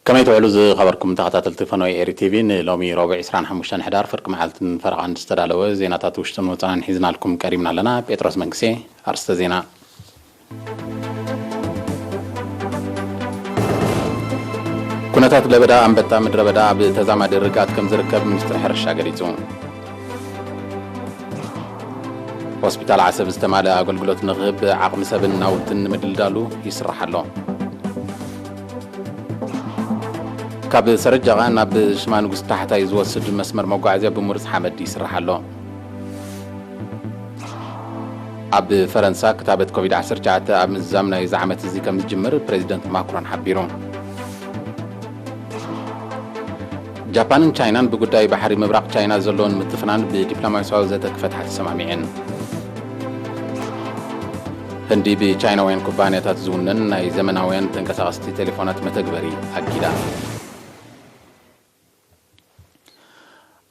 ከመይ ትውዕሉ ዝኸበርኩም ተኸታተልቲ ፈነወ ኤሪ ቲቪ፣ ንሎሚ ረቡዕ ዕስራን ሓሙሽተን ሕዳር ፍርቂ መዓልትን ፈረቓን ዝተዳለወ ዜናታት ውሽጥን ወጸናን ሒዝናልኩም ቀሪብና ኣለና። ጴጥሮስ መንግስቴ። ኣርእስተ ዜና። ኩነታት ለበዳ ኣንበጣ ምድረ በዳ ኣብ ተዛማዲ ርግኣት ከም ዝርከብ ሚኒስትሪ ሕርሻ ገሊጹ። ሆስፒታል ዓሰብ ዝተማልአ ኣገልግሎት ንኽህብ ዓቕሚ ሰብን ናውትን ንምድልዳሉ ይስራሕ ኣሎ። ካብ ሰረጃቓ ናብ ሽማ ንጉስ ታሕታይ ዝወስድ መስመር መጓዓዝያ ብምሩጽ ሓመድ ይስራሕ ኣሎ። ኣብ ፈረንሳ ክታበት ኮቪድ ዓሰርተ ትሽዓተ ኣብ ምዝዛም ናይዚ ዓመት እዚ ከም ዝጅምር ፕሬዚደንት ማክሮን ሓቢሩ። ጃፓንን ቻይናን ብጉዳይ ባሕሪ ምብራቕ ቻይና ዘለዎን ምትፍናን ብዲፕሎማስያዊ ዘተ ክፈትሓ ተሰማሚዐን። ህንዲ ብቻይናውያን ኩባንያታት ዝውነን ናይ ዘመናውያን ተንቀሳቐስቲ ቴሌፎናት መተግበሪ ኣጊዳ።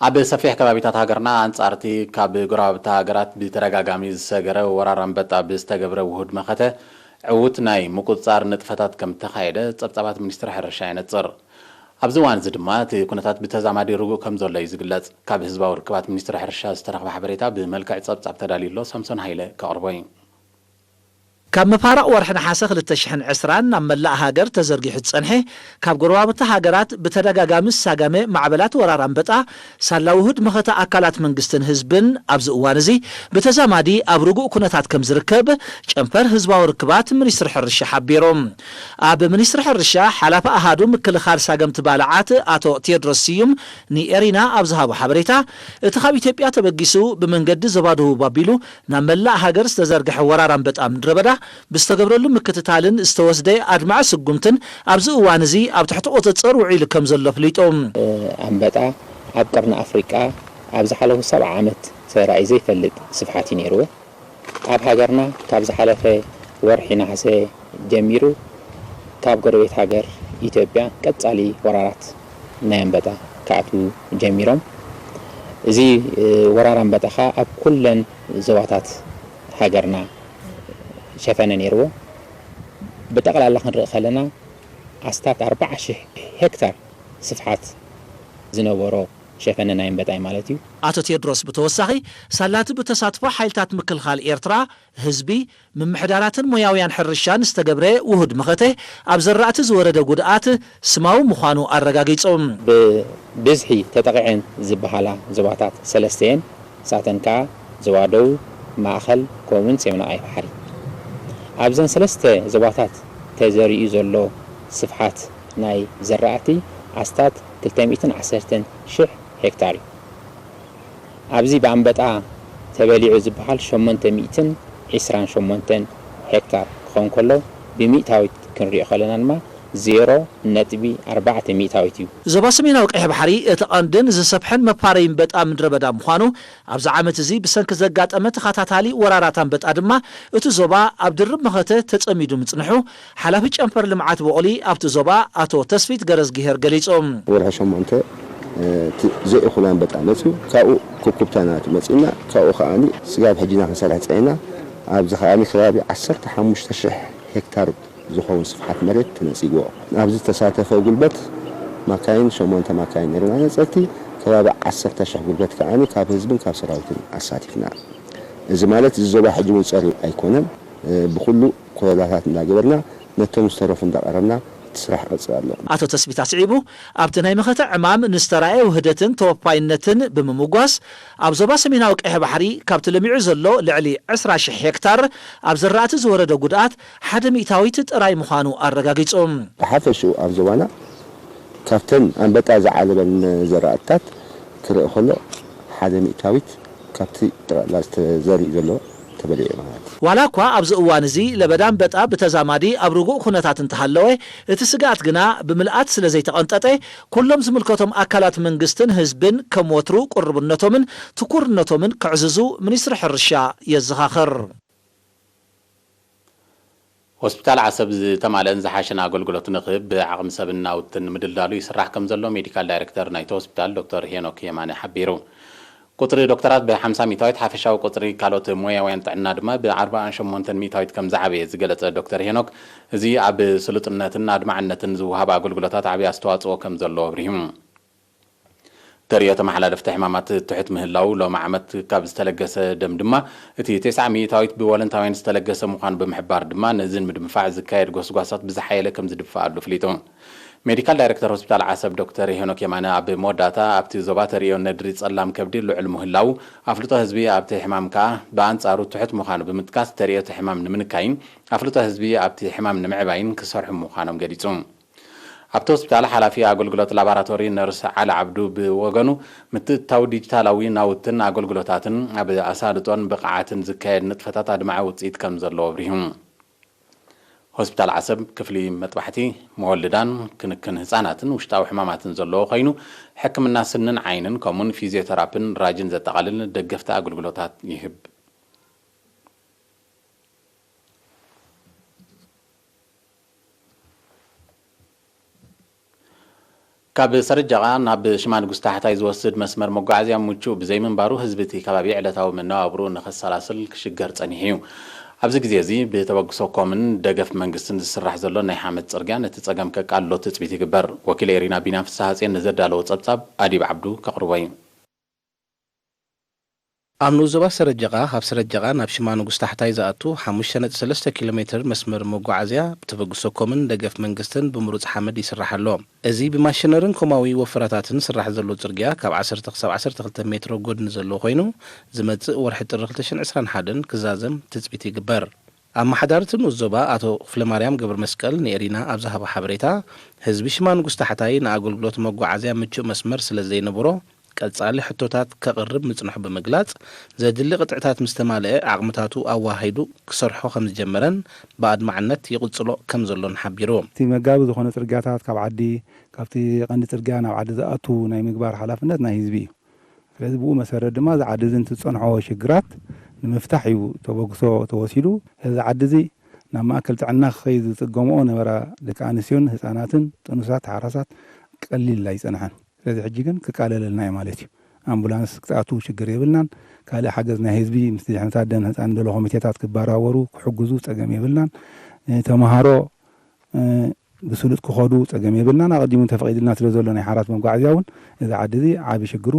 ኣብ ሰፊሕ ከባቢታት ሃገርና ኣንጻር እቲ ካብ ጎረባብቲ ሃገራት ብተደጋጋሚ ዝሰገረ ወራር ኣንበጣ ብዝተገብረ ውሁድ መኸተ ዕዉት ናይ ምቁጽጻር ንጥፈታት ከም እተኻየደ ጸብጻባት ሚኒስትሪ ሕርሻ የነጽር። ኣብዚ እዋን እዚ ድማ እቲ ኩነታት ብተዛማዲ ርጉእ ከም ዘሎ እዩ ዝግለጽ። ካብ ህዝባዊ ርክባት ሚኒስትሪ ሕርሻ ዝተረኽበ ሓበሬታ ብመልክዕ ጸብጻብ ተዳልዩ ኣሎ። ሳምሶን ሃይለ ከቕርቦ እዩ። ካብ መፋርቕ ወርሒ ነሓሰ ክልተ ሽሕን ዕስራን ናብ መላእ ሃገር ተዘርጊሑ ዝጸንሐ፣ ካብ ጎረባብቲ ሃገራት ብተደጋጋሚ ዝሳገመ ማዕበላት ወራር ኣንበጣ፣ ሳላ ውሁድ መኸተ ኣካላት መንግስትን ህዝብን ኣብዚ እዋን እዚ ብተዛማዲ ኣብ ርጉእ ኩነታት ከም ዝርከብ ጨንፈር ህዝባዊ ርክባት ሚኒስትሪ ሕርሻ ሓቢሩ። ኣብ ሚኒስትሪ ሕርሻ ሓላፊ ኣሃዱ ምክልኻል ሳገምቲ ባልዓት ኣቶ ቴድሮስ ስዩም ንኤሪና ኣብ ዝሃቦ ሓበሬታ፣ እቲ ካብ ኢትዮጵያ ተበጊሱ ብመንገዲ ዞባ ደቡብ ኣቢሉ ናብ መላእ ሃገር ዝተዘርግሐ ወራር ኣንበጣ ምድረ በዳ ብዝተገብረሉ ምክትታልን ዝተወስደ ኣድማዒ ስጉምትን ኣብዚ እዋን እዚ ኣብ ትሕቲ ቁጽጽር ውዒሉ ከም ዘሎ ኣፍሊጡ። ኣንበጣ ኣብ ቀርኒ ኣፍሪቃ ኣብ ዝሓለፉ ሰብዓ ዓመት ተራእዩ ዘይፈልጥ ስፍሓት እዩ ነይርዎ። ኣብ ሃገርና ካብ ዝሓለፈ ወርሒ ነሓሰ ጀሚሩ ካብ ጎረቤት ሃገር ኢትዮጵያ ቀጻሊ ወራራት ናይ ኣንበጣ ክኣትዉ ጀሚሮም። እዚ፣ እ፣ ወራር ኣንበጣ ኸኣ ኣብ ኩለን ዞባታት ሃገርና ሸፈነ ነይርዎ። ብጠቕላላ ክንርኢ ከለና ኣስታት ኣርባዓ ሽሕ ሄክታር ስፍሓት ዝነበሮ ሸፈነ ናይ ኣንበጣ እዩ ማለት እዩ። ኣቶ ቴድሮስ ብተወሳኺ፣ ሳላቲ ብተሳትፎ ሓይልታት ምክልኻል ኤርትራ፣ ህዝቢ፣ ምምሕዳራትን ሞያውያን ሕርሻን ዝተገብረ ውሁድ መኸተ ኣብ ዘራእቲ ዝወረደ ጉድኣት ስማዊ ምዃኑ ኣረጋጊጹ። ብብዝሒ ተጠቒዐን ዝበሃላ ዞባታት ሰለስተ እየን። ንሳተን ከኣ ዞባ ደቡብ፣ ማእኸል፣ ከምኡውን ሰሜናዊ ቀይሕ ባሕሪ። ኣብዘን ሰለስተ ዞባታት ተዘሪኡ ዘሎ ስፍሓት ናይ ዘራእቲ ኣስታት ክልተ ሚእትን ዓሰርተን ሽሕ ሄክታር እዩ። ኣብዚ ብኣንበጣ ተበሊዑ ዝበሃል ሸሞንተ ሚእትን ዕስራን ሸሞንተን ሄክታር ክኸውን ከሎ፣ ብሚእታዊት ክንሪኦ ከለና ድማ ዜሮ ነጥቢ ኣርባዕተ ሚእታዊት እዩ። ዞባ ሰሜናዊ ቀይሕ ባሕሪ እቲ ቀንድን ዝሰፍሐን መፋረዪ ኣንበጣ ምድረ በዳ ምዃኑ፣ ኣብዚ ዓመት እዚ ብሰንኪ ዘጋጠመ ተኸታታሊ ወራራት ኣንበጣ ድማ እቲ ዞባ ኣብ ድርብ መኸተ ተጸሚዱ ምጽንሑ፣ ሓላፊ ጨንፈር ልምዓት ቦቕሊ ኣብቲ ዞባ ኣቶ ተስፊት ገረዝግሄር ገሊጹ። ወርሒ ሸሞንተ፣ እ፣ እቲ ዘይእኹል ኣንበጣ መጺኡ፣ ካብኡ ኩብኩብታ ናቱ መጺእና፣ ካብኡ ከኣኒ ስጋብ ሕጂ ኢና ክንሰርሕ ጸኒሕና። ኣብዚ ከኣኒ ከባቢ ዓሰርተ ሓሙሽተ ሽሕ ሄክታር ዝኸውን ስፍሓት መሬት ተነጺግዎ። ኣብዚ ዝተሳተፈ ጉልበት ማካይን፣ ሸሞንተ ማካይን ነይረና ነጸርቲ፣ ከባቢ ዓሰርተ ሽሕ ጉልበት ከኣኒ ካብ ህዝብን ካብ ሰራዊትን ኣሳቲፍና። እዚ ማለት እዚ ዞባ ሕጂ እውን ጸርዩ ኣይኮነን። እ፣ ብኹሉ ኮለላታት እንዳገበርና ነቶም ዝተረፉ እንዳቐረብና እቲ ስራሕ ይቐጽል ኣሎ። ኣቶ ተስፊት ኣስዒቡ፣ ኣብቲ ናይ መኸተ ዕማም ንዝተራእየ ውህደትን ተወፋይነትን ብምምጓስ፣ ኣብ ዞባ ሰሜናዊ ቀይሕ ባሕሪ ካብቲ ለሚዑ ዘሎ ልዕሊ ዕስራ ሽሕ ሄክታር ኣብ ዘራእቲ ዝወረደ ጉድኣት ሓደ ሚእታዊት ጥራይ ምዃኑ ኣረጋጊጹ። ብሓፈሽኡ ኣብ ዞባና ካብተን ኣንበጣ ዝዓለበን ዘራእትታት ክረአ ከሎ ሓደ ሚእታዊት ካብቲ ጠቕላላ ዝተዘሪኡ ዘሎ ተበሊዑ ማለት እዩ። ዋላ እኳ ኣብዚ እዋን እዚ ለበዳ ኣንበጣ ብተዛማዲ ኣብ ርጉእ ኩነታት እንተሃለወ፣ እቲ ስግኣት ግና ብምልኣት ስለ ዘይተቐንጠጠ፣ ኩሎም ዝምልከቶም ኣካላት መንግስትን ህዝብን ከም ወትሩ ቅርቡነቶምን ትኩርነቶምን ከዕዝዙ ሚኒስትሪ ሕርሻ የዘኻኽር። ሆስፒታል ዓሰብ ዝተማልአን ዝሓሸን ኣገልግሎት ንክህብ ብዓቕሚ ሰብን ናውትን ንምድልዳሉ ይስራሕ ከም ዘሎ ሜዲካል ዳይሬክተር ናይቲ ሆስፒታል ዶክተር ሄኖክ የማነ ሓቢሩ። ቁጽሪ ዶክተራት ብ ሓምሳ ሚእታዊት፣ ሓፈሻዊ ቁጽሪ ካልኦት ሞያውያን ጥዕና ድማ ብ ኣርባዓን ሸሞንተን ሚእታዊት ከም ዝዓበየ ዝገለጸ ዶክተር ሄኖክ፣ እዚ ኣብ ስሉጥነትን ኣድማዕነትን ዝወሃብ ኣገልግሎታት ዓቢ ኣስተዋጽኦ ከም ዘለዎ ኣብሪሁ። ተርእዮ ተመሓላለፍቲ ሕማማት ትሑት ምህላው፣ ሎሚ ዓመት ካብ ዝተለገሰ ደም ድማ እቲ ተስዓ ሚእታዊት ብወለንታውያን ዝተለገሰ ምዃኑ ብምሕባር ድማ፣ ነዚ ንምድንፋዕ ዝካየድ ጎስጓሳት ብዝሓየለ ከም ዝድፋኣሉ ኣፍሊጡ። ሜዲካል ዳይሬክተር ሆስፒታል ዓሰብ ዶክተር ሄኖክ የማነ ኣብ መወዳእታ፣ ኣብቲ ዞባ ተርእዮ ነድሪ ጸላም ከብዲ ልዑል ምህላው፣ ኣፍልጦ ህዝቢ ኣብቲ ሕማም ከኣ ብኣንጻሩ ትሑት ምዃኑ ብምጥቃስ፣ ተርእዮ እቲ ሕማም ንምንካይን ኣፍልጦ ህዝቢ ኣብቲ ሕማም ንምዕባይን ክሰርሑ ምዃኖም ገሊጹ። ኣብቲ ሆስፒታል ሓላፊ ኣገልግሎት ላቦራቶሪ ነርስ ዓሊ ዓብዱ ብወገኑ፣ ምትእትታው ዲጂታላዊ ናውትን ኣገልግሎታትን ኣብ ኣሳልጦን ብቕዓትን ዝካየድ ንጥፈታት ኣድማዒ ውጽኢት ከም ዘለዎ ኣብሪሁ። ሆስፒታል ዓሰብ ክፍሊ መጥባሕቲ፣ መወልዳን ክንክን ህጻናትን ውሽጣዊ ሕማማትን ዘለዎ ኮይኑ፣ ሕክምና ስንን ዓይንን ከምኡን ፊዚዮተራፒን ራጅን ዘጠቓልል ደገፍቲ ኣገልግሎታት ይህብ። ካብ ሰረጃቓ ናብ ሽማ ንጉስ ታሕታይ ዝወስድ መስመር መጓዓዝያ ምቹእ ብዘይምንባሩ፣ ህዝቢ እቲ ከባቢ ዕለታዊ መነባብርኡ ንኸሰላስል ክሽገር ጸኒሑ እዩ። ኣብዚ ግዜ እዚ ብተበግሶ ኮምን ደገፍ መንግስትን ዝስራሕ ዘሎ ናይ ሓመድ ጽርግያ ነቲ ጸገም ከቃልሎ ትጽቢት ይግበር። ወኪል ኤሪና ቢንያም ፍስሃጽየን ንዘዳለዎ ጸብጻብ ኣዲብ ዓብዱ ከቕርቦ እዩ። ኣብ ንኡስ ዞባ ሰረጀቓ፣ ካብ ሰረጀቓ ናብ ሽማ ንጉስ ታሕታይ ዝኣቱ ሓሙሽተ ነጥቢ ሰለስተ ኪሎ ሜትር መስመር መጓዓዝያ ብተበግሶ ኮምን ደገፍ መንግስትን ብምሩጽ ሓመድ ይስራሕ ኣሎ። እዚ ብማሽነርን ኮማዊ ወፈራታትን ዝስራሕ ዘሎ ጽርግያ፣ ካብ ዓሰርተ ክሳብ ዓሰርተ ክልተ ሜትሮ ጎድኒ ዘለዎ ኮይኑ፣ ዝመጽእ ወርሒ ጥሪ ክልተ ሽሕን ዕስራን ሓደን ክዛዘም ትጽቢት ይግበር። ኣመሓዳሪ እቲ ንኡስ ዞባ ኣቶ ክፍለማርያም ገብረመስቀል ንኤሪና ኣብ ዝሃቦ ሓበሬታ፣ ህዝቢ ሽማ ንጉስ ታሕታይ ንኣገልግሎት መጓዓዝያ ምቹእ መስመር ስለ ዘይነበሮ፣ ቀጻሊ ሕቶታት ከቕርብ ምጽንሑ ብምግላጽ፣ ዘድሊ ቅጥዕታት ምስ ተማልአ ዓቕምታቱ ኣወሃሂዱ ክሰርሖ ከም ዝጀመረን ብኣድማዕነት ይቕጽሎ ከም ዘሎን ሓቢሩ። እቲ መጋቢ ዝኾነ ጽርግያታት ካብ ዓዲ፣ ካብቲ ቀንዲ ጽርግያ ናብ ዓዲ ዝኣቱ ናይ ምግባር ሓላፍነት ናይ ህዝቢ እዩ። ስለዚ ብኡ መሰረት ድማ እዚ ዓዲ እዚ እንትጸንሖ ሽግራት ንምፍታሕ እዩ ተበግሶ ተወሲዱ። እዚ ዓዲ እዚ ናብ ማእከል ጥዕና ክኸይድ ዝጽገምኦ ነበራ ደቂ ኣንስትዮን ህጻናትን ጥኑሳት ሓራሳት ቀሊል ኣይጸንሐን። ስለዚ ሕጂ ግን ክቃለለልና እዩ ማለት እዩ። ኣምቡላንስ ክትኣትው ሽግር የብልናን። ካልእ ሓገዝ ናይ ህዝቢ ምስ ድሕነታት ደን ህጻን ዘሎ ኮሚቴታት ክበራበሩ ክሕግዙ ጸገም የብልናን። እ፣ ተምሃሮ፣ እ፣ ብስሉጥ ክኸዱ ጸገም የብልናን። ኣቐዲሙ ተፈቒድልና ስለ ዘሎ ናይ ሓራት መጓዓዝያ እውን እዚ ዓዲ እዚ ዓቢ ሽግሩ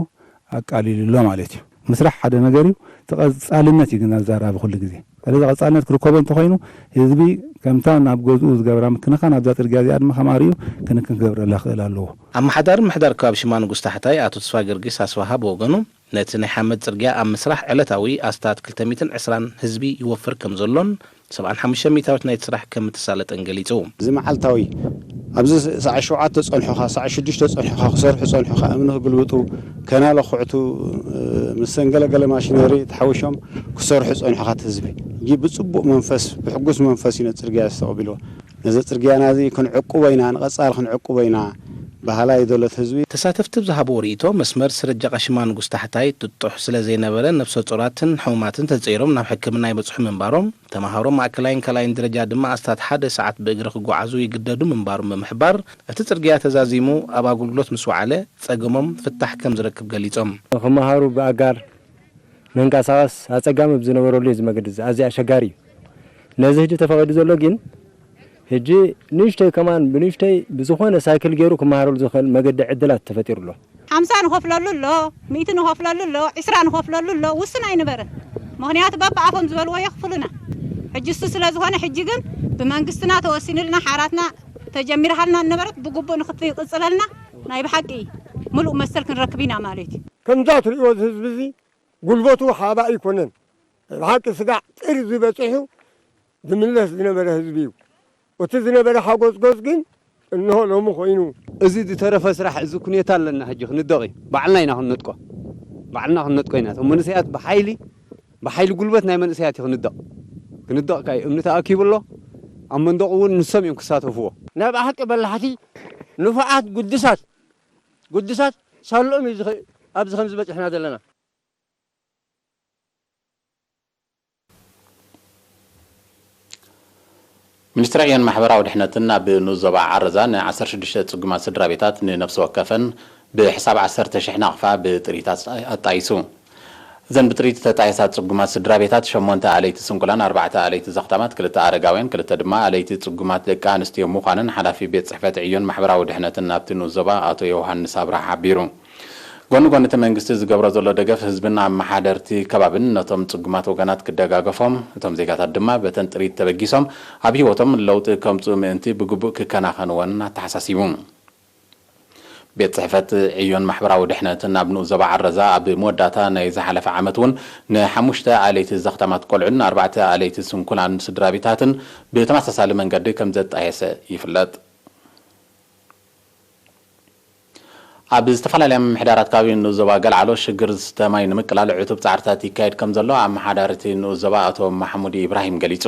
ኣቃሊሉ ኣሎ ማለት እዩ። ምስራሕ ሓደ ነገር እዩ፣ እቲ ቀጻልነት እዩ ግን ኣዛራቢ ኩሉ ግዜ። ስለዚ ቀጻልነት ክርከቦ እንተኾይኑ፣ ህዝቢ ከምታ ናብ ገዝኡ ዝገብራ ምክንኻን ኣብዛ ጽርግያ እዚኣ ድማ ከም ኣርእዩ ክንክን ክገብረላ ክኽእል ኣለዎ። ኣመሓዳሪ ምሕዳር ከባቢ ሽማ ንጉስ ታሕታይ ኣቶ ተስፋ ጊዮርጊስ ኣስፍሃ ብወገኑ፣ ነቲ ናይ ሓመድ ጽርግያ ኣብ ምስራሕ ዕለታዊ ኣስታት ክልተ ሚእትን ዕስራን ህዝቢ ይወፍር ከም ዘሎን፣ ሰብዓን ሓሙሽተ ሚእታዊት ናይቲ ስራሕ ከም እተሳለጠን ገሊጹ። እዚ መዓልታዊ ኣብዚ ሰዓት ሸውዓተ ጸንሑኻ፣ ሰዓት ሽዱሽተ ጸንሑኻ፣ ክሰርሑ ጸንሑኻ፣ እምኒ ክግልብጡ፣ ከናለ ክኹዕቱ፣ እ፣ ምስ ሰንገለገለ ማሽነሪ ተሓዊሾም ክሰርሑ ጸንሑኻ፣ እቲ ህዝቢ ሕጂ ብጽቡቕ መንፈስ፣ ብሕጉስ መንፈስ እዩ ነቲ ጽርግያ ዝተቐቢልዎ። ነዚ ጽርግያና እዚ ክንዕቁቦ ኢና፣ ንቐጻሊ ክንዕቁቦ ኢና በሃላይ ዘሎ እቲ ህዝቢ። ተሳተፍቲ ብዝሃብዎ ርእይቶ፣ መስመር ስረጃ ቃሽማ ንጉስ ታሕታይ ጥጡሕ ስለ ዘይነበረ፣ ነብሰ ጾራትን ሕሙማትን ተጸይሮም ናብ ሕክምና ይበጽሑ ምንባሮም፣ ተመሃሮ ማእከላይን ካልኣይን ደረጃ ድማ ኣስታት ሓደ ሰዓት ብእግሪ ክጓዓዙ ይግደዱ ምንባሮም ብምሕባር፣ እቲ ጽርግያ ተዛዚሙ ኣብ ኣገልግሎት ምስ ወዓለ፣ ጸገሞም ፍታሕ ከም ዝረክብ ገሊጾም። ክመሃሩ ብኣጋር ምንቀሳቐስ ኣጸጋሚ ብዝነበረሉ እዩ፣ እዚ መገዲ እዚ ኣዝዩ ኣሸጋሪ እዩ። ነዚ ሕጂ ተፈቒዱ ዘሎ ግን፣ ሕጂ ንእሽተይ ከማን ብንእሽተይ ብዝኾነ ሳይክል ገይሩ ክመሃረሉ ዝኽእል መገዲ ዕድላት ተፈጢሩ ኣሎ። ሓምሳ ንኸፍለሉ ኣሎ፣ ሚእቲ ንኸፍለሉ ኣሎ፣ ዒስራ ንኸፍለሉ ኣሎ፣ ውስን ኣይነበረን። ምኽንያቱ በብኣፎም ዝበልዎ የኽፍሉና። ሕጂ እሱ ስለ ዝኾነ፣ ሕጂ ግን ብመንግስትና ተወሲኑልና፣ ሓራትና ተጀሚርሃልና ነበረት ብግቡእ ንኽትቅጽለልና ናይ ብሓቂ ምሉእ መሰል ክንረክብ ኢና ማለት እዩ። ከምዛ ትርእይዎ እዚ ህዝቢ እዚ ጉልበቱ ሓባ ኣይኮነን። ናይ ብሓቂ ስጋዕ ጥርዚ በጺሑ ዝምለስ ዝነበረ ህዝቢ እዩ። እቲ ዝነበረ ሓጎዝጎዝ ግን እንሆ ሎሚ ኮይኑ። እዚ ዝተረፈ ስራሕ፣ እዚ ኩኔታ ኣለና፣ ሕጂ ክንደቕ እዩ። ባዕልና ኢና ክንነጥቆ። ባዕልና ክንነጥቆ ኢና። እቶም መንእሰያት ብሓይሊ፣ ብሓይሊ ጉልበት ናይ መንእሰያት እዩ ክንደቕ። ክንደቕ ካይ እምኒ ተኣኪቡ ኣሎ። ኣብ መንደቑ እውን ንሶም እዮም ክሳተፍዎ። ናይ ብሓቂ በላሕቲ፣ ንፉዓት፣ ግዱሳት፣ ግዱሳት ሳልኦም እዩ ዝኸ-፣ ኣብዚ ከም ዝበጽሕና ዘለና። ሚኒስትሪ ዕዮን ማሕበራዊ ድሕነትን ኣብ ንኡስ ዞባ ዓረዛ ን ዓሰርተ ሽዱሽተ ጽጉማት ስድራ ቤታት ንነፍሲ ወከፈን ብሕሳብ ዓሰርተ ሽሕ ናቕፋ ብጥሪት ኣጣ-፣ ኣጣይሱ። እዘን ብጥሪት ዝተጣየሳ ጽጉማት ስድራ ቤታት፣ ሸሞንተ ኣለይቲ ስንኩላን፣ ኣርባዕተ ኣለይቲ ዘኽታማት፣ ክልተ ኣረጋውያን፣ ክልተ ድማ ኣለይቲ ጽጉማት ደቂ ኣንስትዮ ምዃነን ሓላፊ ቤት ጽሕፈት ዕዮን ማሕበራዊ ድሕነትን ናብቲ ንኡስ ዞባ ኣቶ ዮሃንስ ኣብርሃ ሓቢሩ። ጎኒ ጎኒ እቲ መንግስቲ ዝገብሮ ዘሎ ደገፍ፣ ህዝብን ኣመሓደርቲ ከባብን ነቶም ጽጉማት ወገናት ክደጋገፎም፣ እቶም ዜጋታት ድማ በተን ጥሪት ተበጊሶም ኣብ ህይወቶም ለውጢ ከምጽኡ ምእንቲ ብግቡእ ክከናኸንወን ኣተሓሳሲቡ። ቤት ጽሕፈት ዕዮን ማሕበራዊ ድሕነትን ኣብ ንኡስ ዞባ ዓረዛ ኣብ መወዳእታ ናይ ዝሓለፈ ዓመት እውን ንሓሙሽተ ኣለይቲ ዘኽታማት ቆልዑን ኣርባዕተ ኣለይቲ ስንኩላን ስድራ ቤታትን ብተመሳሳሊ መንገዲ ከም ዘጣየሰ ይፍለጥ። ኣብ ዝተፈላለያ ምምሕዳራት ከባቢ ንኡስ ዞባ ገልዓሎ ሽግር ዝስተ ማይ ንምቅላል ዕቱብ ጻዕርታት ይካየድ ከም ዘሎ ኣመሓዳሪ እቲ ንኡስ ዞባ ኣቶ ማሕሙድ ኢብራሂም ገሊጹ።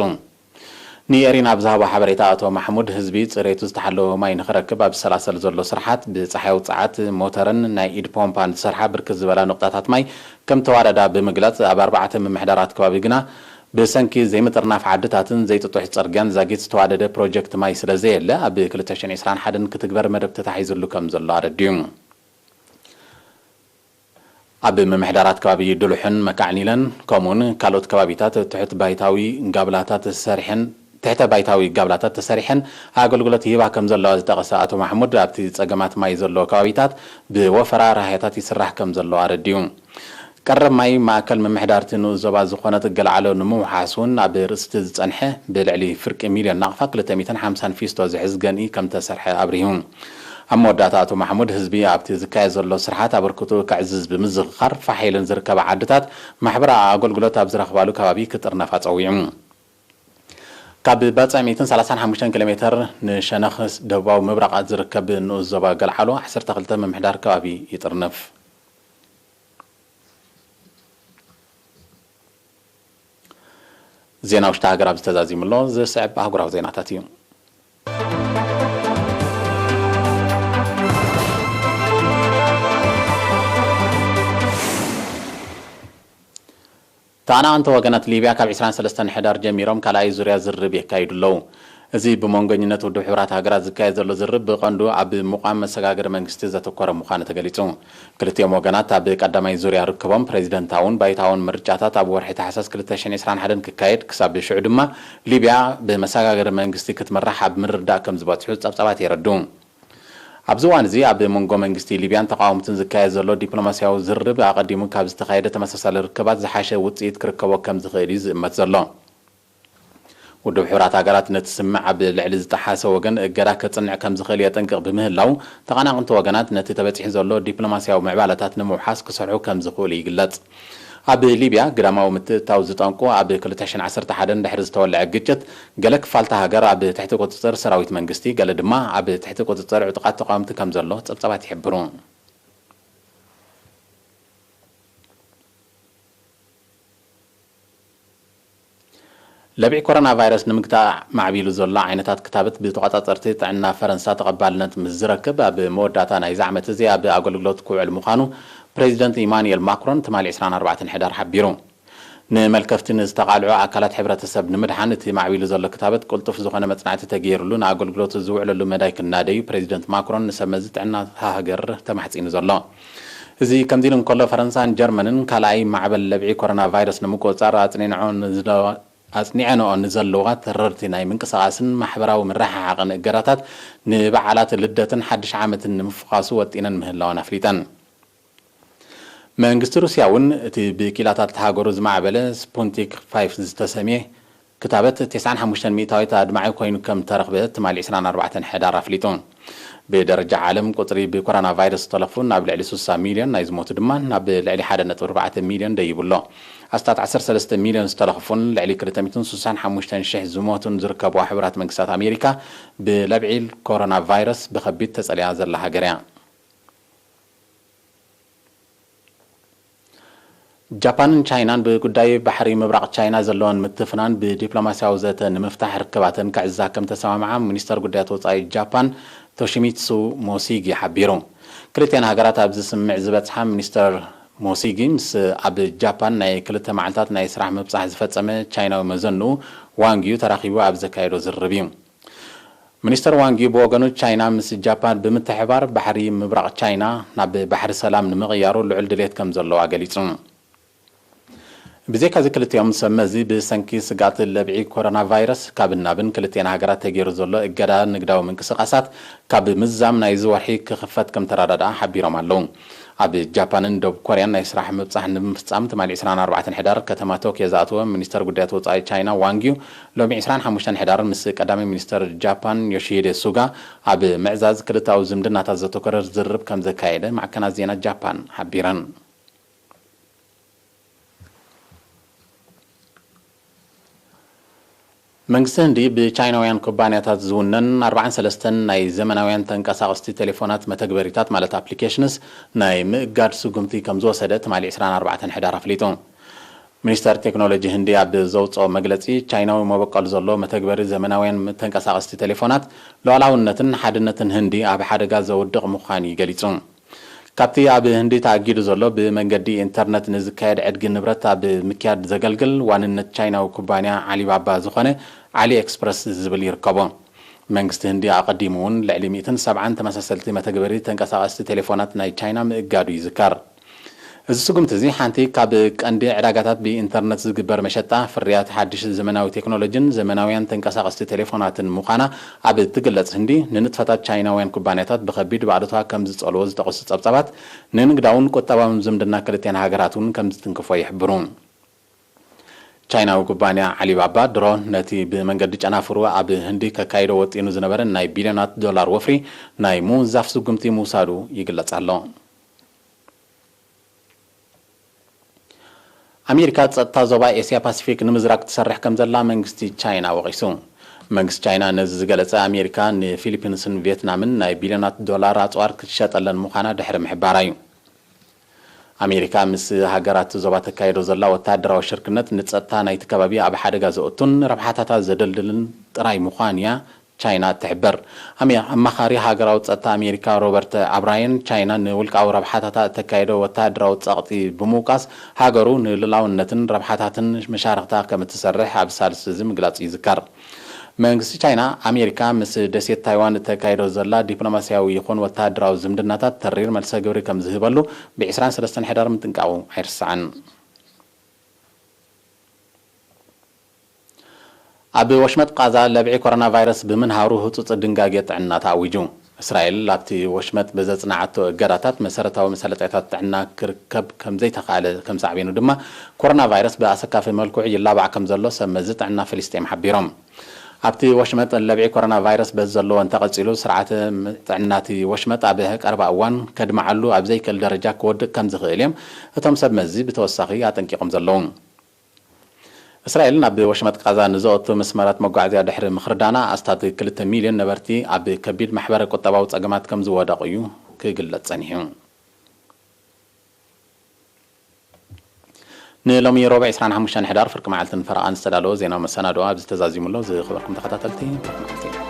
ንኤሪና ኣብ ዝሃቦ ሓበሬታ ኣቶ ማሕሙድ፣ ህዝቢ ጽሬቱ ዝተሓለወ ማይ ንኽረክብ ኣብ ዝሰላሰል ዘሎ ስርሓት ብጸሓያዊ ጸዓት ሞተርን ናይ ኢድ ፖምፓን ዝሰርሓ ብርክት ዝበላ ነቑጣታት ማይ ከም ተዋደዳ ብምግላጽ፣ ኣብ ኣርባዕተ ምምሕዳራት ከባቢ ግና ብሰንኪ ዘይምጥርናፍ ዓድታትን ዘይጥጡሕ ጽርግያን ዛጊት ዝተዋደደ ፕሮጀክት ማይ ስለ ዘየለ፣ ኣብ ክልተ ሽሕን ዕስራን ሓደን ክትግበር መደብ ተታሒዙሉ ከም ዘሎ ኣረዲኡ። ኣብ ምምሕዳራት ከባቢ ድሉሕን መካዕኒለን ከምኡውን ካልኦት ከባቢታት ትሕት ባይታዊ ጋብላታት ሰሪሐን ትሕተ ባይታዊ ጋብላታት ተሰሪሐን ኣገልግሎት ይህባ ከም ዘለዋ ዝጠቐሰ ኣቶ ማሕሙድ፣ ኣብቲ ጸገማት ማይ ዘለዎ ከባቢታት ብወፈራ ራህያታት ይስራሕ ከም ዘሎ ኣረዲኡ። ቀረብ ማይ ማእከል ምምሕዳርቲ ንኡስ ዞባ ዝኾነት ገልዓሎ ንምውሓስ እውን ኣብ ርእስቲ ዝጸንሐ ብልዕሊ ፍርቂ ሚልዮን ናቕፋ ክልተ ሚእትን ሓምሳን ፊስቶ ዝሕዝ ገንኢ ከም ተሰርሐ ኣብሪሁ። ኣብ መወዳእታ ኣቶ ማሕሙድ፣ ህዝቢ ኣብቲ ዝካየድ ዘሎ ስርሓት ኣበርክትኡ ከዕዝዝ ብምዝኽኻር፣ ፋሕ ኢለን ዝርከባ ዓድታት ማሕበራዊ ኣገልግሎት ኣብ ዝረኽባሉ ከባቢ ክጥርነፋ ጸዊዑ። ካብ ባጽዕ ሚእትን ሰላሳን ሓሙሽተን ኪሎ ሜተር ንሸነኽ ደቡባዊ ምብራቕ ዝርከብ ንኡስ ዞባ ገልዓሎ ዓሰርተ ክልተ ምምሕዳር ከባቢ ይጥርነፍ። ዜና ውሽጢ ሃገር ኣብዚ ተዛዚሙ ኣሎ። ዝስዕብ ኣህጉራዊ ዜናታት እዩ። ተኣናቐንቲ ወገናት ሊብያ ካብ ዕስራን ሰለስተን ሕዳር ጀሚሮም ካልኣይ ዙርያ ዝርርብ የካይዱ ኣለዉ። እዚ ብመንጎኝነት ውድብ ሕቡራት ሃገራት ዝካየድ ዘሎ ዝርርብ ብቐንዱ ኣብ ምቋም መሰጋገሪ መንግስቲ ዘተኮረ ምዃኑ ተገሊጹ። ክልቲኦም ወገናት ኣብ ቀዳማይ ዙርያ ርክቦም ፕሬዚደንታውን ባይታውን ምርጫታት ኣብ ወርሒ ታሕሳስ ክልተ ሽሕን ዕስራን ሓደን ክካየድ፣ ክሳብ ሽዑ ድማ ሊብያ ብመሰጋገሪ መንግስቲ ክትምራሕ ኣብ ምርድዳእ ከም ዝበጽሑ ጸብጻባት የረድኡ። ኣብዚ እዋን እዚ ኣብ መንጎ መንግስቲ ሊብያን ተቃወምትን ዝካየድ ዘሎ ዲፕሎማስያዊ ዝርርብ ኣቐዲሙ ካብ ዝተኻየደ ተመሳሳሊ ርክባት ዝሓሸ ውጽኢት ክርከቦ ከም ዝኽእል እዩ ዝእመት ዘሎ። ውድብ ሕቡራት ሃገራት ነቲ ስምምዕ ኣብ ልዕሊ ዝጠሓሰ ወገን እገዳ ከጽንዕ ከም ዝኽእል የጠንቅቕ ብምህላው፣ ተቓናቕንቲ ወገናት ነቲ ተበጺሑ ዘሎ ዲፕሎማስያዊ ምዕባለታት ንምውሓስ ክሰርሑ ከም ዝኽእሉ ይግለጽ። ኣብ ሊብያ ግዳማዊ ምትእትታው ዝጠንቁ ኣብ ክልተ ሽሕን ዓሰርተ ሓደን ድሕሪ ዝተወልዐ ግጭት፣ ገለ ክፋልታ ሃገር ኣብ ትሕቲ ቁጽጽር ሰራዊት መንግስቲ፣ ገለ ድማ ኣብ ትሕቲ ቁጽጽር ዕጡቓት ተቃወምቲ ከም ዘሎ ጸብጻባት ይሕብሩ። ለብዒ ኮሮና ቫይረስ ንምግታእ ማዕቢሉ ዘሎ ዓይነታት ክታበት ብተቖጻጸርቲ ጥዕና ፈረንሳ ተቐባልነት ምስ ዝረክብ፣ ኣብ መወዳእታ ናይዚ ዓመት እዚ ኣብ ኣገልግሎት ክውዕል ምዃኑ ፕሬዚደንት ኢማኑኤል ማክሮን ትማሊ ዕስራን ኣርባዕተን ሕዳር ሓቢሩ። ንመልከፍቲ ንዝተቓልዑ ኣካላት ሕብረተሰብ ንምድሓን እቲ ማዕቢሉ ዘሎ ክታበት ቅልጡፍ ዝኾነ መጽናዕቲ ተገይሩሉ ንኣገልግሎቱ ዝውዕለሉ መዳይ ክናደዩ ፕሬዚደንት ማክሮን ንሰብ መዚ ጥዕና እታ ሃገር ተማሕጺኑ ዘሎ። እዚ ከምዚ ኢሉ እንከሎ፣ ፈረንሳን ጀርመንን ካልኣይ ማዕበል ለብዒ ኮሮና ቫይረስ ንምቁጽጻር ኣጽኒዕንኦ ንዝለ-፣ ኣጽኒዐንኦ ንዘለዋ ተረርቲ ናይ ምንቅስቓስን ማሕበራዊ ምርሕሓቕን እገዳታት ንበዓላት ልደትን ሓድሽ ዓመትን ንምፍዃሱ ወጢነን ምህላወን ኣፍሊጠን። መንግስቲ ሩስያ እውን እቲ ብኪላታት ሃገሩ ዝማዕበለ ስፑትኒክ ፋይቭ ዝተሰምየ ክታበት ተስዓን ሓሙሽተን ሚእታዊት ኣድማዒ ኮይኑ ከም ተረኽበ ትማሊ ዕስራን ኣርባዕተን ሕዳር ኣፍሊጡ። ብደረጃ ዓለም ቁጽሪ ብኮሮና ቫይረስ ዝተለኽፉ ናብ ልዕሊ ስሳ ሚልዮን፣ ናይ ዝሞቱ ድማ ናብ ልዕሊ ሓደ ነጥቢ ኣርባዕተ ሚልዮን ደይቡ ኣሎ። ኣስታት ዓሰርተ ሰለስተ ሚልዮን ዝተለኽፉን ልዕሊ ክልተ ሚእትን ስሳን ሓሙሽተን ሽሕ ዝሞቱን ዝርከብዋ ሕቡራት መንግስታት ኣሜሪካ ብለብዒ ኮሮና ቫይረስ ብኸቢድ ተጸልያ ዘላ ሃገር እያ። ጃፓንን ቻይናን ብጉዳይ ባሕሪ ምብራቕ ቻይና ዘለወን ምትፍናን ብዲፕሎማስያዊ ዘተ ንምፍታሕ ርክባተን ክዕዝዛ ከም ተሰማምዓ ሚኒስተር ጉዳያት ወጻኢ ጃፓን ቶሺሚትሱ ሞሲጊ ሓቢሩ። ክልቲኣን ሃገራት ኣብዚ ስምምዕ ዝበጽሓ ሚኒስተር ሞሲጊ ምስ ኣብ ጃፓን ናይ ክልተ መዓልታት ናይ ስራሕ ምብጻሕ ዝፈጸመ ቻይናዊ መዘንኡ ዋንግ ዩ ተራኺቡ ኣብ ዘካየዶ ዝርርብ እዩ። ሚኒስተር ዋንግ ዩ ብወገኑ፣ ቻይና ምስ ጃፓን ብምትሕብባር ባሕሪ ምብራቕ ቻይና ናብ ባሕሪ ሰላም ንምቕያሩ ልዑል ድሌት ከም ዘለዋ ገሊጹ። ብዘይካዚ ክልቲኦም ሰብ መዚ ብሰንኪ ስጋት ለብዒ ኮሮና ቫይረስ ካብ ናብን ክልቲኤን ሃገራት ተገይሩ ዘሎ እገዳ ንግዳዊ ምንቅስቓሳት ካብ ምዛም ናይዚ ወርሒ ክኽፈት ከም ተረዳድኣ ሓቢሮም ኣለዉ። ኣብ ጃፓንን ደቡብ ኮርያን ናይ ስራሕ ምብጻሕ ንምፍጻም ትማሊ ዕስራን ኣርባዕተን ሕዳር ከተማ ቶክዮ ዝኣተወ ሚኒስተር ጉዳያት ወጻኢ ቻይና ዋንጊዩ ሎሚ ዕስራን ሓሙሽተን ሕዳር ምስ ቀዳማይ ሚኒስተር ጃፓን ዮሺሂዴ ሱጋ ኣብ ምዕዛዝ ክልታዊ ዝምድናታት ዘተኮረ ዝርርብ ከም ዘካየደ ማዕከናት ዜና ጃፓን ሓቢረን። መንግስቲ ህንዲ ብቻይናውያን ኩባንያታት ዝውነን ኣርባዓን ሰለስተን ናይ ዘመናውያን ተንቀሳቐስቲ ቴሌፎናት መተግበሪታት ማለት ኣፕሊኬሽንስ ናይ ምእጋድ ስጉምቲ ከም ዝወሰደ ትማሊ ዕስራን ኣርባዕተን ሕዳር ኣፍሊጡ። ሚኒስተር ቴክኖሎጂ ህንዲ ኣብ ዘውፅኦ መግለፂ፣ ቻይናዊ መበቆል ዘሎ መተግበሪ ዘመናውያን ተንቀሳቐስቲ ቴሌፎናት ሉዓላውነትን ሓድነትን ህንዲ ኣብ ሓደጋ ዘውድቕ ምዃኑ ገሊጹ። ካብቲ ኣብ ህንዲ ተኣጊዱ ዘሎ ብመንገዲ ኢንተርነት ንዝካየድ ዕድጊ ንብረት ኣብ ምክያድ ዘገልግል ዋንነት ቻይናዊ ኩባንያ ዓሊባባ ዝኾነ ዓሊ ኤክስፕረስ ዝብል ይርከቦ። መንግስቲ ህንዲ ኣቐዲሙ እውን ልዕሊ ሚእትን ሰብዓን ተመሳሰልቲ መተግበሪ ተንቀሳቐስቲ ቴሌፎናት ናይ ቻይና ምእጋዱ ይዝከር። እዚ ስጉምቲ እዚ ሓንቲ ካብ ቀንዲ ዕዳጋታት ብኢንተርነት ዝግበር መሸጣ ፍርያት ሓድሽ ዘመናዊ ቴክኖሎጂን ዘመናውያን ተንቀሳቐስቲ ቴሌፎናትን ምዃና ኣብ እትግለጽ ህንዲ፣ ንንጥፈታት ቻይናውያን ኩባንያታት ብኸቢድ ባዕልቷ ከም ዝጸልዎ ዝጠቐሱ ጸብጻባት፣ ንንግዳውን ቁጠባውን ዝምድና ክልቲኣን ሃገራት እውን ከም ዝትንክፎ ይሕብሩ። ቻይናዊ ኩባንያ ዓሊባባ ድሮ ነቲ ብመንገዲ ጨናፍሩ ኣብ ህንዲ ከካይዶ ወጢኑ ዝነበረ ናይ ቢልዮናት ዶላር ወፍሪ ናይ ምውንዛፍ ስጉምቲ ምውሳዱ ይግለጽ ኣሎ። ኣሜሪካ ጸጥታ ዞባ ኤስያ ፓሲፊክ ንምዝራግ ትሰርሕ ከም ዘላ መንግስቲ ቻይና ወቒሱ። መንግስቲ ቻይና ነዚ ዝገለጸ፣ ኣሜሪካ ንፊሊፒንስን ቪየትናምን ናይ ቢልዮናት ዶላር ኣጽዋር ክትሸጠለን ምዃና ድሕሪ ምሕባራ እዩ። ኣሜሪካ ምስ ሃገራት ዞባ ተካይዶ ዘላ ወተሃደራዊ ሽርክነት ንጸጥታ ናይቲ ከባቢ ኣብ ሓደጋ ዘእቱን ረብሓታታ ዘደልድልን ጥራይ ምዃን እያ ቻይና ትሕብር። ኣሜ-፣ ኣማኻሪ ሃገራዊ ጸጥታ ኣሜሪካ ሮበርት ኣብራየን፣ ቻይና ንውልቃዊ ረብሓታታ እተካይዶ ወተሃደራዊ ጸቕጢ ብምውቃስ፣ ሃገሩ ንልኡላውነትን ረብሓታትን መሻርኽታ ከም እትሰርሕ ኣብ ሳልስቲ እዚ ምግላጹ ይዝከር። መንግስቲ ቻይና፣ ኣሜሪካ ምስ ደሴት ታይዋን እተካይዶ ዘላ ዲፕሎማስያዊ ይኹን ወተሃደራዊ ዝምድናታት ተሪር መልሰ ግብሪ ከም ዝህበሉ ብ ዕስራን ሰለስተን ሕዳር ምጥንቃቑ ኣይርሳዕን። ኣብ ወሽመጥ ቃዛ ለብዒ ኮሮና ቫይረስ ብምንሃሩ ህጹጽ ድንጋጌ ጥዕና ተኣዊጁ። እስራኤል ኣብቲ ወሽመጥ ብዘጽናዓቶ እገዳታት መሰረታዊ መሳለጥያታት ጥዕና ክርከብ ከም ዘይተኻእለ ከም ሳዕቤኑ ድማ ኮሮና ቫይረስ ብኣሰካፊ መልክዑ ይላባዕ ከም ዘሎ ሰብ መዚ ጥዕና ፍልስጤም ሓቢሮም። ኣብቲ ወሽመጥ ለብዒ ኮሮና ቫይረስ በዚ ዘለዎ እንተቐጺሉ ስርዓተ ጥዕና እቲ ወሽመጥ ኣብ ቀረባ እዋን ከድምዓሉ ኣብ ዘይክእል ደረጃ ክወድቕ ከም ዝኽእል እዮም እቶም ሰብ መዚ ብተወሳኺ ኣጠንቂቖም ዘለዉ። እስራኤል ናብ ወሽመጥ ቃዛ ንዘእቱ መስመራት መጓዓዝያ ድሕሪ ምኽርዳና ኣስታት ክልተ ሚልዮን ነበርቲ ኣብ ከቢድ ማሕበረ ቁጠባዊ ጸገማት ከም ዝወደቑ እዩ ክግለጽ ጸኒሑ። ንሎሚ ሮብዕ ዕስራን ሓሙሽተን ሕዳር ፍርቂ መዓልትን ፈረቓን ዝተዳለወ ዜናዊ መሰናድኦ ኣብዚ ተዛዚሙ ኣሎ። ዝኸበርኩም ተኸታተልቲ፣ ፍርቂ መዓልቲ።